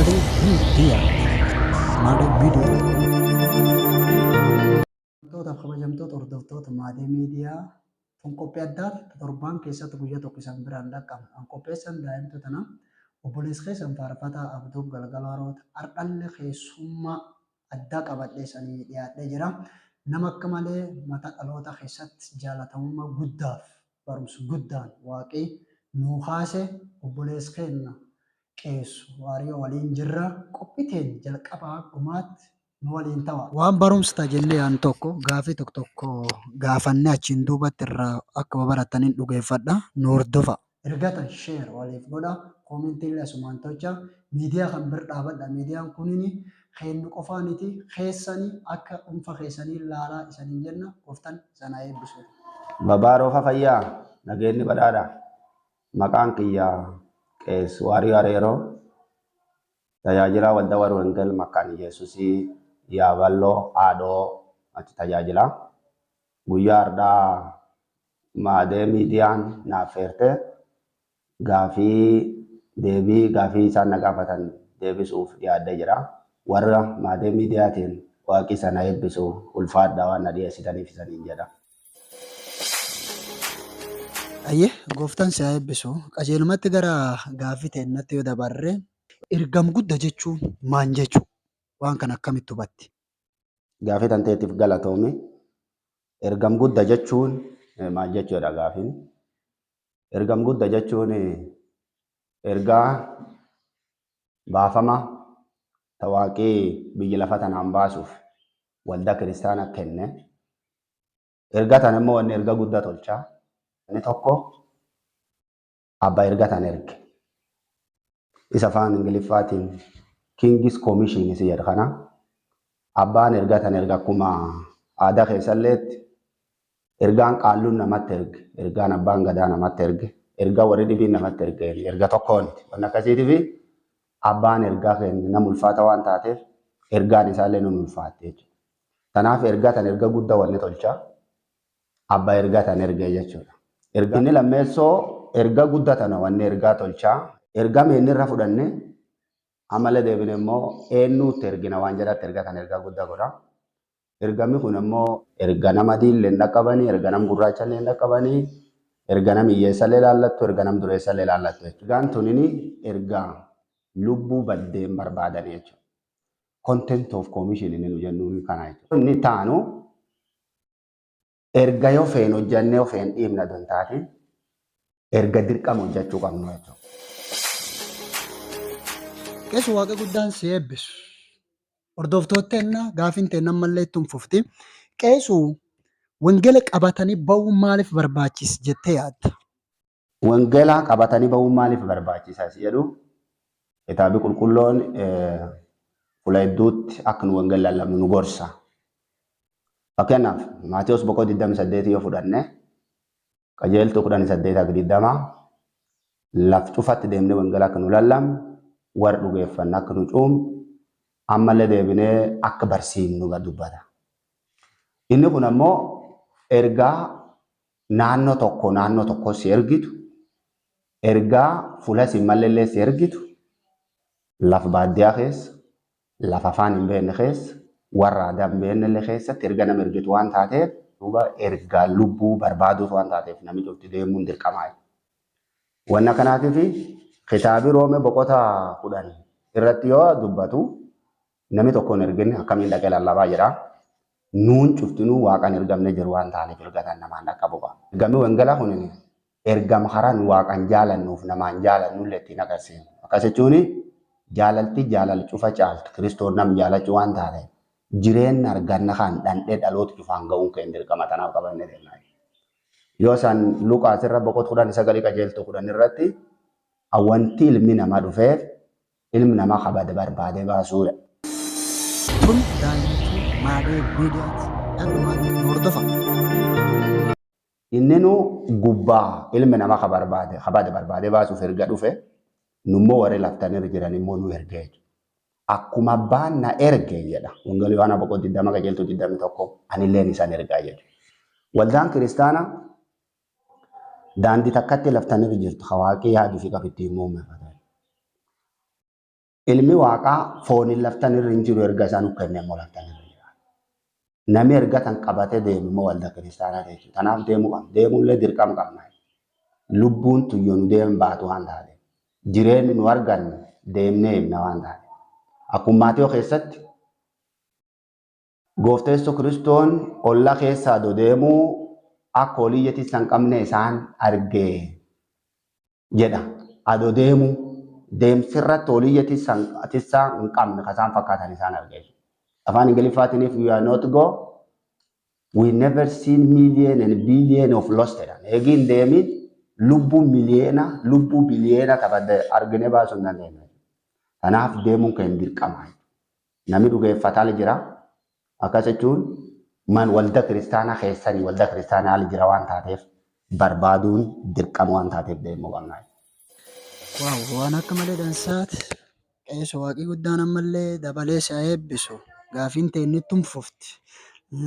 Maadhee Miidiyaa. Maadhee Miidiyaa. Kabajamtootaaf kabajamtoota hordoftoota Maadhee Miidiyaa tun qophii addaa torbaan keessatti guyyaa tokko isan biraan dhaqqabna. An qopheessan daa'imtu tana obboleessa keessan faarfataa Abduu Galgalaaroota ardhalle keessummaa addaa qabadhee isanii dhiyaadhee jira. Nama akka malee mata dhaloota keessatti jaalatamummaa guddaaf barumsa guddaan waaqii nuu kaase obboleessa keenya qeessu Waariyoo waliin jirra. Qophiiteen jalqabaa dhumaatti nu waliin ta'a. Waan barumsa ta'a jennee yaan tokko gaafii tokko tokko gaafannee achiin duubatti irraa akka barataniin dhugeeffadha. Nu hordofa. Ergatan share waliif godha. Koomentii illee asumaan tolcha. Miidiyaa kan bira dhaabadha. Miidiyaan kunini keenyu qofaaniti keessanii akka dhuunfa keessanii laalaa isaniin jenna. Gooftaan sana eebbisu. Babaaroo Fafayyaa nageenyi badhaadha. Maqaan kiyya Qees Waariyoo Areeroo tajaajila waldaa warra Wengel Makkaan Yesuusii Yaaballoo Aadhoo achi tajaajila. Guyyaa har'aa Maadhee Miidiyaan naaf feerte gaafii deebii gaafii isaan na gaafatan deebisuuf dhiyaadhee jira. Warra Maadhee Miidiyaatiin waaqi sana eebbisu ulfaadha waan na dhiyeessitaniif isaniin jedha. Ayyee gooftaan si haa eebbisu. Qajeelumatti gara gaaffii teennatti yoo dabarre ergam guddaa jechuun maal jechuu? Waan kana akkamitti hubatti? Gaafii tan ta'eetiif galatoomi. Ergam guddaa jechuun maal jechuudha gaafiin? Ergam guddaa jechuun ergaa baafama ta waaqii biyya lafa tanaan baasuuf waldaa kiristaanaa kenne. Ergaa tana immoo wanni ergaa guddaa tolchaa. Inni tokko abbaa ergaa tana erge. Isa afaan Ingiliffaatiin King's Commission isa jedhu kana. Abbaan ergaa tana erga akkuma aadaa keessalleetti ergaan qaalluun namatti erge, ergaan abbaan gadaa namatti erge, ergaa warri dhibiin namatti erge, erga tokkooniti. Wanni akkasiitiif abbaan ergaa kenne nama ulfaata waan taateef ergaan isaallee nun ulfaatte jechuudha. Kanaaf ergaa tan erga guddaa wanni tolchaa abbaa ergaa tan ergee jechuudha. Ergaa inni lammeessoo erga guddaa tana wanni ergaa tolchaa ergaa meenni irra fudhanne ammallee deebine immoo eenyuutti ergina waan jedhatti ergaa tan ergaa guddaa godha. Ergamni kun immoo erga nama adiillee hin dhaqqabanii, erga nama gurraachallee hin dhaqqabanii, erga nama hiyyeessallee ilaallattu, erga nama dureessallee ilaallattu jechuudha. Ergaan tunini ergaa lubbuu baddeen barbaadan jechuudha. Content of commission inni nu jennuun kana jechuudha. Inni taanu erga yoo feen hojjannee yoo feen dhiibna don taatiin erga dirqama hojjechuu qabnu jechuudha. Qeessu waaqa guddaan si eebbisu. Hordoftoota gaafiin teenna ammallee itti fufti. Qeessu wangeela qabatanii ba'uun maaliif barbaachisa jettee yaadda? Wangeela qabatanii ba'uun maaliif barbaachisa jedhu kitaabni qulqulloon fuula hedduutti akka nu wangeela lallabnu nu gorsa. Fakkeenyaaf Maatiyus boqonnaa 28 yoo fudhanne qajeeltuu 18 20 laf cufatti deemnee wangeela akka nu lallabnu warra dhugeeffanna akka nu cuumnu ammallee deebinee akka barsiifnu dubbata. Inni kun ammoo ergaa naannoo tokko naannoo tokko si ergitu, ergaa fuula si malleellee si ergitu, lafa baadiyyaa keessa, lafa afaan hin beekne keessa, warra aadaa hin beeknellee keessatti erga nama ergitu waan taateef duuba ergaa lubbuu barbaaduuf waan taateef namni cufti deemuun dirqamaa. Wanna kanaatiif kitaabi Roome boqota 10 irratti yoo dubbatu namni tokko hin ergin akkamiin dhaqee lallabaa jedha. Nuun cuftinuu waaqaan ergamne jiru waan taaneef ergatan namaan dhaqqabu qaba. Ergamni wangeelaa kun ergama karaa nu waaqaan jaalannuuf namaan jaalannullee ittiin agarsiifnu. Akkas jechuun jaalalti jaalala cufa caaltu Kiristoon nam jaalachuu waan taateef jireenya arganna kan dhandhee dhaloota cufaan ga'uun keenya dirqama tanaaf qabannee deemna. Yoo isaan Luqaas irra boqota 19 qajeeltuu 10 irratti wanti ilmi namaa dhufeef ilmi namaa kabade barbaadee baasuudha. Tun daa'imtuu Maadhee Miidiyaati. Dhagdhumaatti nu hordofa. Inni nu gubbaa ilmi namaa barbaade kabade barbaadee baasuuf erga dhufe nummoo warri laftanirra jiran immoo nu erge jechuudha. Akkuma abbaan na erge jedha. Wangeela Yohaanaa boqonnaa 20 qajeeltuu 21 anilleen isaan ergaa jechuudha. Waldaan kiristaanaa daandii takkatti laftanirra jirtu hawaaqii yaaduu fi qabitti immoo uummataa. Ilmi waaqaa fooniin laftan irra hin jiru erga isaan kenne immoo laftan irra jira. Namni erga tan qabatee deemu immoo waldaa kiristaanaa jechuudha. Kanaaf deemuu qabna. Deemuullee dirqama qabna. Lubbuun tuyyoo nu deeman baatu waan taateef. Jireenyi nu arganne deemnee himna waan taateef. Akkuma Maatiyoo keessatti Gooftaa Yesuus Kiristoon olla keessaa adoo deemuu akka oliyyatti isaan qabne isaan argee jedha. Adoo deemuu deemsirratti oliyyatti isaan hin qabne kan isaan fakkaatan isaan argee. Afaan Ingiliffaatiin if you are not go, we never seen million and billion of lost jedhan. Eegi hin deemin lubbuu miliyoona, lubbuu biliyoona taphate argine baasuu hin dandeenye. Kanaaf deemuun keenya dirqama. Namni dhugeeffataa jira. Akkas jechuun man waldaa kiristaanaa keessanii waldaa kiristaanaa jira waan taateef barbaaduun dirqama waan taateef deemuu qabna. Waaw, waan akka malee dansaati. Qeessa waaqii guddaan ammallee dabalee si haa eebbisu. Gaafiin teenyettum fufti.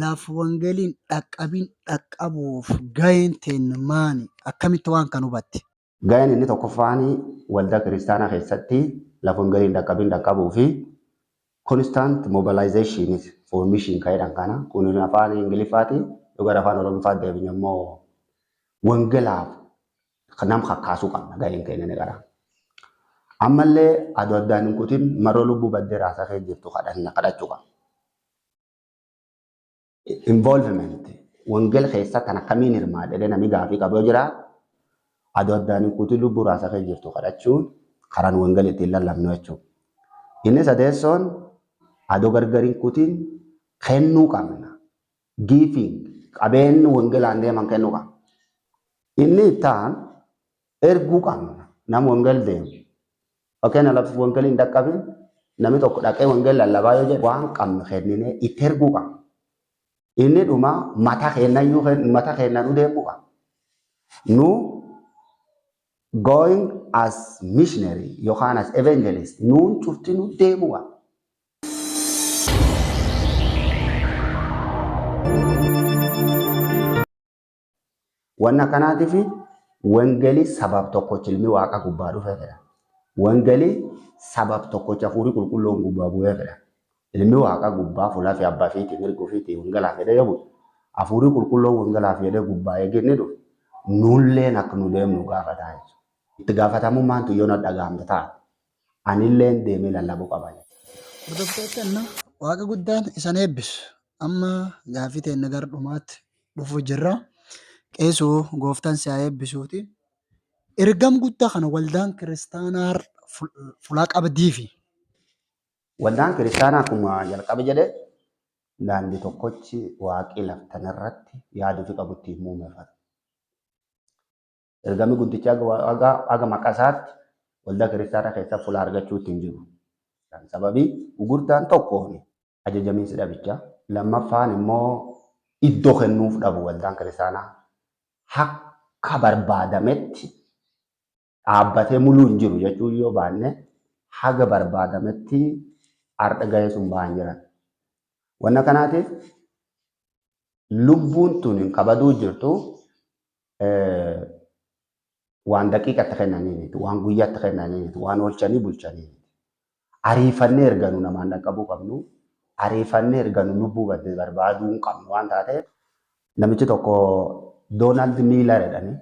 Laf wangeeliin dhaqqabin dhaqqabuuf gaheen teenya maani? Akkamitti waan kan hubatte? Gaheen inni tokkoffaan waldaa kiristaanaa keessatti lafa wangeeliin dhaqqabin dhaqqabuu fi constant mobilization for mission kan jedhan kana kun afaan Ingiliffaati yoo gara afaan Oromoofaatti deebine immoo wangelaaf nam kakkaasuu qabna gaheen keenya ni gara. Ammallee adoo addaan hin kutin maroo lubbuu baddee raasaa kee jirtu kadhanna kadhachuu qabna. Involvement wangela keessa kan akkamiin hirmaadhe namni gaafii qabu yoo jiraate adoo addaan hin kutin lubbuu raasaa kee jirtu kadhachuun karaan wangela ittiin lallabnu jechuudha. Inni sadeessoon adoo gargar hin kutin kennuu qabna. Giving qabeenyi wangelaan deeman kennuu qabna. Inni ittaan erguu qabna. Nama wangel deemu. Fakkeenya lafti wangeelli hin dhaqqabin namni tokko dhaqee wangeela lallabaa yoo jedhu waan qabnu kenninee itti erguu qabna. Inni dhuma mataa keenyayyuu mataa keenyaan deemuu qabna. Nu going as missionary yookaan as evangelist nuun cufti nu deemuu qabna. Wanna kanaatiif wangeelli sabab tokkochi ilmi waaqa gubbaa dhufee fedha. Wangeelli sabab tokkochi hafuurri qulqulluun gubbaa bu'ee fedha. Ilmi waaqa gubbaa fuulaa fi abbaa fiitiin mirga ofiitiin wangeelaaf jedhee yoo bu'u hafuurri qulqulluun wangeelaaf jedhee gubbaa eeginni dhufu nulleen akka nu deemnu gaafataa jechuudha. Itti gaafatamummaan tu yoo na dhaga'amte ta'a. Anilleen deemee lallabuu qaba. Hordoftoota waaqa guddaan isan eebbisu. Amma gaafii teenya gara dhumaatti dhufuu jirra. Qeesoo gooftaan si haa eebbisuuti. Ergam guddaa kana waldaan kiristaanaa fulaa qabdiifi. Waldaan kiristaanaa akkuma jalqaba jedhe daandii tokkochi waaqii laftanirratti yaaduu fi qabu ittiin muummeffata. Ergamni guddichi haga maqaa isaatti waldaa kiristaanaa keessa fuula argachuu ittiin jiru. Sababii gurguddaan tokkoon ajajamiinsi dhabicha. Lammaffaan immoo iddoo kennuuf dhabu waldaan kiristaanaa akka barbaadametti dhaabbatee muluu hin jiru jechuun yoo baanne haga barbaadametti har'a gahee sun ba'an jiran. Wanna kanaatiif lubbuun tun hin kabaduu jirtu waan daqiiqatti kennaniiniti, waan guyyaatti kennaniiniti, waan oolchanii bulchaniiniti. Ariifannee erganu namaan dhaqqabuu qabnu, ariifannee erganu lubbuu badde barbaaduu hin qabnu waan taateef namichi tokko Doonaald Miilar jedhani.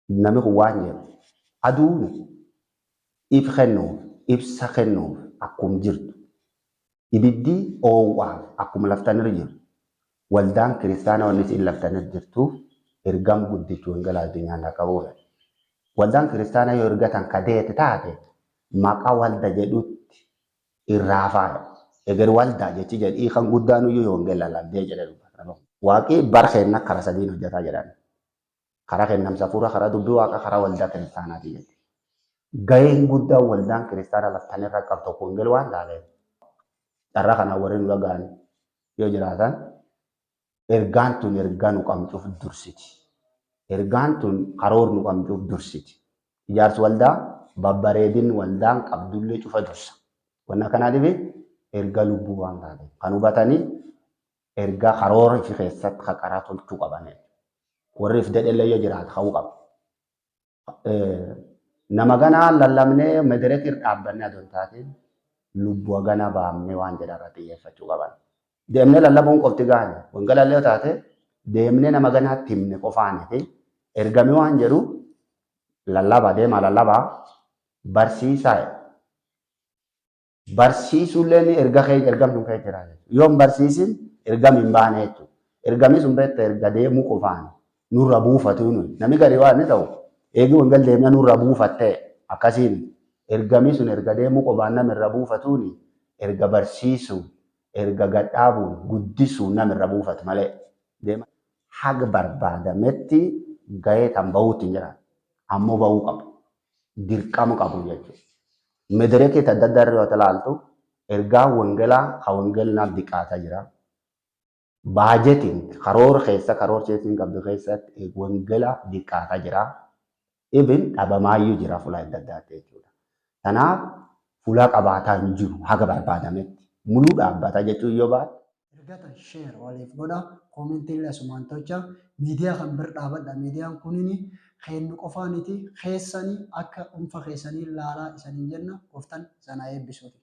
Namni kun waan jedhu aduun if kennuuf, ibsa kennuuf akkuma jirtu. Ibiddi oowwaaf akkuma laftanirra jiru. Waldaan kiristaanaa wanni isiin laftanirra jirtuuf ergam guddichi wangeela addunyaan dhaqqabuuf. Waldaan kiristaanaa yoo ergatan kadeete taate maqaa walda jedhutti irraa faaya. Eger waldaa jechi jedhii kan guddaan iyyuu wangeela lallabdee jedhe dubbata. Waaqii bara keenya karaa sadiin hojjetaa jedhan. Karaa kennamsa hafuuraa, karaa dubbii waaqaa, karaa waldaa kiristaanaati jedhe. Gaheen guddaan waldaan kiristaanaa laftanirra qabdu tokko wangeela waan taateef carraa kanaan warri nu dhaga'an yoo jiraatan ergaan tun ergaa nu qabnuuf dursiti. Ergaan tun karoor nu qabnuuf dursiti. Ijaarsi waldaa babbareedin waldaan qabdullee cufa dursa. Wanna kanaatiif ergaa lubbuu waan taateef kan hubatanii ergaa karoora ifi keessatti haqaraa tolchuu qaban. Warri if dedhellee yoo jiraate ka'uu qaba. Nama ganaa lallabnee mederek irra dhaabbannee adoo hin taatin lubbuu ganaa baafnee waan jedhan irratti xiyyeeffachuu qaban. Deemnee lallabuun qofti gaani. Wangeela illee yoo taate deemnee nama ganaatti himne qofaaniti. Ergamee waan jedhu lallabaa deemaa lallabaa barsiisaa. Barsiisuulleen erga kee ergamtuun kee jira. Yoo hin barsiisin ergami hin baane jechuudha. Ergamni sun beekta erga deemuu qofaan nurra buufatu nuyi. Namni gadi waan inni ta'u eegi wangeela deemnee nurra buufattee akkasiin ergamni sun erga deemuu qofaan nama irra buufatuuni erga barsiisuu erga gadhaabuun guddisuu nama irra buufatu malee deema haga barbaadametti gahee kan bahuutti hin jiran. Ammoo bahuu qabu. Dirqama qabu jechuudha. Medereekii adda addaa irra yoo ilaaltu ergaa wangeelaa ka wangeelnaaf diqqaataa jira. Baajetiin karoora keessa karoora isheetiin qabdu keessatti wangeela diqqaataa jira. Ibin dhabamaayyuu jira fuula adda addaatti jechuudha. Kanaaf fuula qabaataa hin jiru haga barbaadametti. Muluu dhaabbata jechuun yoo baate. Ergatan share waliif godha. Koomentii illee asumaan tolcha. Miidiyaa kan bira dhaabadha. Miidiyaan kunini kennu qofaaniti keessanii akka dhuunfa keessanii laalaa isaniin jenna. Gooftaan sana eebbisuuti.